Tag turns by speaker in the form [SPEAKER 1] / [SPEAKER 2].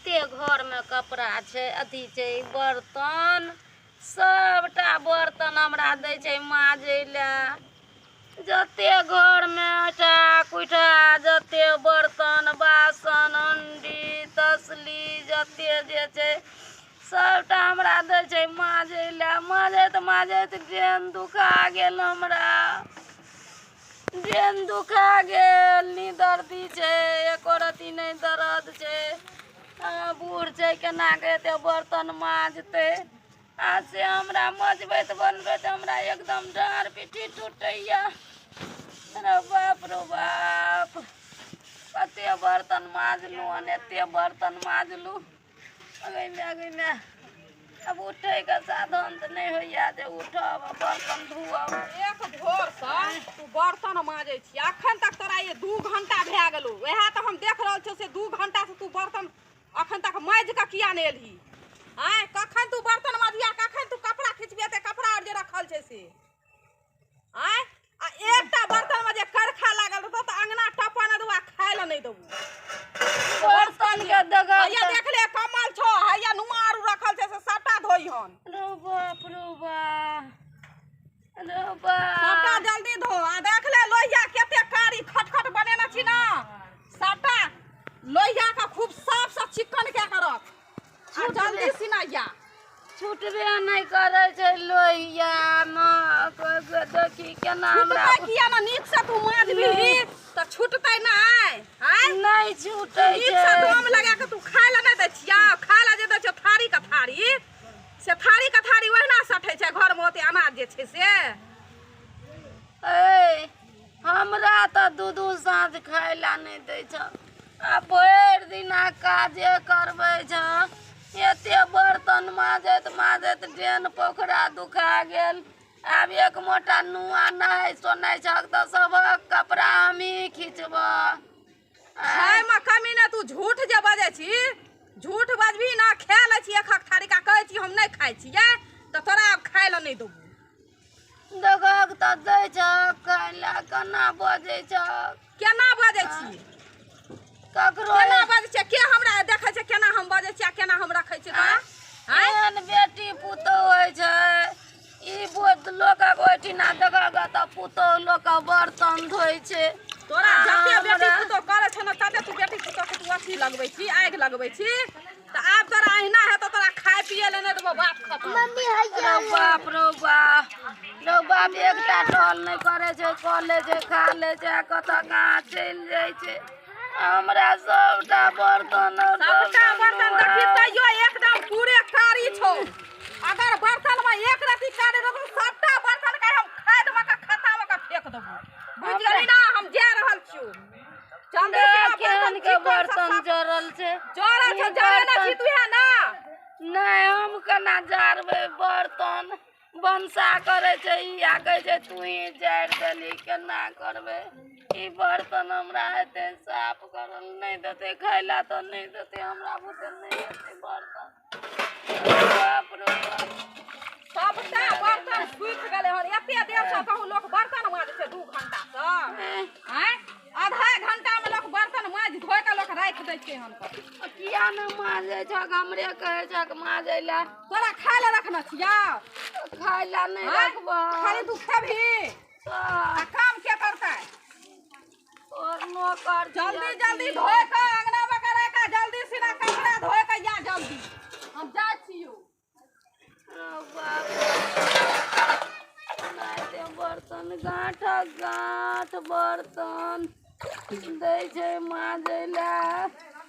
[SPEAKER 1] जते घरमे कपड़ा छै, अथी छै, बर्तन, सबटा बर्तन हमरा दै छै माजै लए। जते घरमे अठा कुठा, जते बर्तन बासन, हण्डी तसली, जते जे छै सबटा हमरा दै छै माजै लए। माजैत माजैत डेन दुखा गेल हमरा, डेन दुखा गेल। नी दर्दी छै, एको रत्ती नहि दर्द छै। बूढ़ छै, केना कऽ एते बर्तन माजतै? आ से हमरा मजबैत बनबैत हमरा एकदम डाँड़ पिट्ठी टूटैया। रे बाप रो बाप, कते बर्तन माजलहुँ हन, एते बर्तन माजलहुँ। अगै माय, अगै माय, आब उठैके साधन तऽ नहि होइया जे उठब आ बर्तन धोअब।
[SPEAKER 2] एक भोरसँ तू बर्तन माजै छी, अखन तक तोरा ये 2 घंटा भए गेलौ। वएह तऽ हम देख रहल छियौ से 2 घंटासँ तू बर्तन अखन तक माजि कऽ किया नहि एलही? आँय, कखन तू बर्तन माजबिही आ कखन तू कपड़ा खिचबिही? एते कपड़ा आर जे रखल छै से? आँय, आ एकटा बर्तनमे जे करखा लागल रहतौ तऽ अंगना टपऽ नहि देबौ आ खाय लए नहि देबौ।
[SPEAKER 1] बर्तन के देखब।
[SPEAKER 2] हैया देख ले, कमल छौ, हैया नुआ आरू रखल छै, से सबटा धोइहन।
[SPEAKER 1] रो बाप रो बा, रो बा।
[SPEAKER 2] सबटा जल्दी धो। आ देख ले, लोहिया कते कारी खटखट बनेने छी ना, सबटा लोहिया के खूब साफ से चिकन कए के रख आ जल्दी सिनैया।
[SPEAKER 1] छुटबे नहि करै छै लोहिया मे, देखी केना हमरा।
[SPEAKER 2] छुटतै किया ना? नीक से तू माजबिही तऽ छुटतै नहि? आँय,
[SPEAKER 1] नहि छूटै
[SPEAKER 2] नीक से
[SPEAKER 1] छै।
[SPEAKER 2] दम लगा के तू खाय लए नहि दै छियै? खाय लए जे दै छियौ थारी के थारी, से थारी के थारी ओहिना सठै छै घरमे ओते अनाज जे छै से।
[SPEAKER 1] ए, हमरा तऽ दू दू साँझ खाय लए नहि दै छ आ भरि दिना काजे करबै छ। एते बर्तन माजैत माजैत डेन पोखरा दुखा गेल। आब एक मोटा नुआ नहाय सोनाय छक तऽ सभक कपड़ा हमही खिचबह।
[SPEAKER 2] खायमे कमी नहि, तू झूठ जे बजै छी, झूठ बजबही ना। खा लै छी एक थारी का, कहै छी हम नहि खाइ छियै, तऽ तोरा आब खाय लए नहि देबौ।
[SPEAKER 1] देखक तऽ दै छक खाय लए, केना बजै छक?
[SPEAKER 2] केना बजै छी?
[SPEAKER 1] ककरो
[SPEAKER 2] केना बजै छियै? के हमरा देखै छै केना हम बजै छियै आ केना हम रखै छियै तोरा? आँय,
[SPEAKER 1] एहन बेटी पुतोह होइ छै? ई बोध लोकक ओहिठिना देखक तऽ पुतोह लोकक बर्तन धोइ छै।
[SPEAKER 2] तोरा जते बेटी
[SPEAKER 1] हमरा
[SPEAKER 2] पुतोह करै छौ ने, तते तू बेटी पुतोहके तू अथी लगबै छी, आगि लगबै छी। तऽ आब तोरा अहिना हेतौ, तोरा खाय पियै लए नहि देबौ, बात खतम।
[SPEAKER 1] रौ बाप रौ बा, रौ बाप, एकटा टहल नहि करै छै, कऽ लै छै, खा लै छै आ कतऽ कहाँ चलि जाइ छै। हमरा सबटा बर्तन
[SPEAKER 2] सबटा बर्तन देखी, तैयो एकदम पूरे कारी छौ। अगर बर्तन में एक रत्ती कारी रहतौ, सबटा बर्तन के हम खाद में के खत्ता में के फेंक देबो, बुझि गेली ना? हम जा रहल छियौ। जल्दी से ना।
[SPEAKER 1] केहन के
[SPEAKER 2] चिकन से
[SPEAKER 1] बर्तन
[SPEAKER 2] साफ
[SPEAKER 1] जरल छै।
[SPEAKER 2] जरल छौ।
[SPEAKER 1] ई
[SPEAKER 2] जरे ना
[SPEAKER 1] बर्तन
[SPEAKER 2] छी तू है ना।
[SPEAKER 1] नहि, हम केना जारबै बर्तन? भनसा करै छै ई आ कहै छै तू ही जारि देली। केना करबै ई बर्तन? हमरा हेतै साफ करल? नहि देतै खाय लए तऽ नहि देतै, हमरा बुते नहि हेतै बर्तन। बाप रे बाप।
[SPEAKER 2] सबटा बर्तन सुखि गेलै हन। एते देर से कहूँ लोक बर्तन माजै छै 2 घंटा से? आँय, आधा घंटा में लोक बर्तन माजि धोइ के लोक राखि दै छै हन।
[SPEAKER 1] किया नहि माजै छक? हमरे कहै छक माजै लए।
[SPEAKER 2] तोरा खाय लए रखने छियौ?
[SPEAKER 1] खाय लए नहि
[SPEAKER 2] आँय?
[SPEAKER 1] रखबह।
[SPEAKER 2] खाली तू खेबही आ काम के करतै?
[SPEAKER 1] तोहर नौकर
[SPEAKER 2] जल्दी
[SPEAKER 1] छियै
[SPEAKER 2] जल्दी
[SPEAKER 1] की?
[SPEAKER 2] धोइ के अंगना में के राखि, जल्दी सिना कपड़ा धोइ के या जल्दी। हम जाइ छियौ।
[SPEAKER 1] रौ बाप रे, बर्तन गाँठक गाँठ बर्तन दै छै माजै लए।